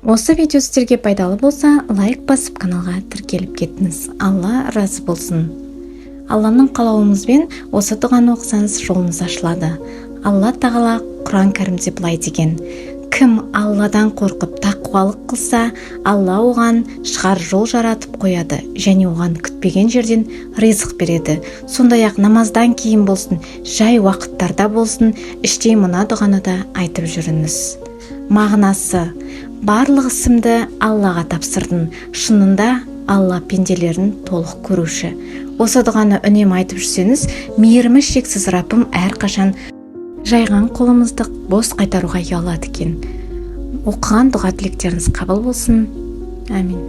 Осы видео сіздерге пайдалы болса, лайк басып, каналға тіркеліп кетіңіз. Алла разы болсын. Алланың қалауымызбен осы дұғаны оқысаңыз, жолыңыз ашылады. Алла Тағала Құран Кәрімде былай деген: «Кім Алладан қорқып, тақуалық қылса, Алла оған шығар жол жаратып қояды және оған күтпеген жерден ризық береді». Сондай ақ намаздан кейін болсын, жай уақыттарда болсын, іштей мына дұғаны да айтып жүріңіз. Мағынасы: барлық ісімді Аллаға тапсырдым, шынында Алла пенделерін толық көруші. Осы дұғаны үнемі айтып жүрсеңіз, мейірімі шексіз Раббым әрқашан жайған қолымызды бос қайтаруға ұялады екен. Оқыған дұға тілектеріңіз қабыл болсын. Әмин.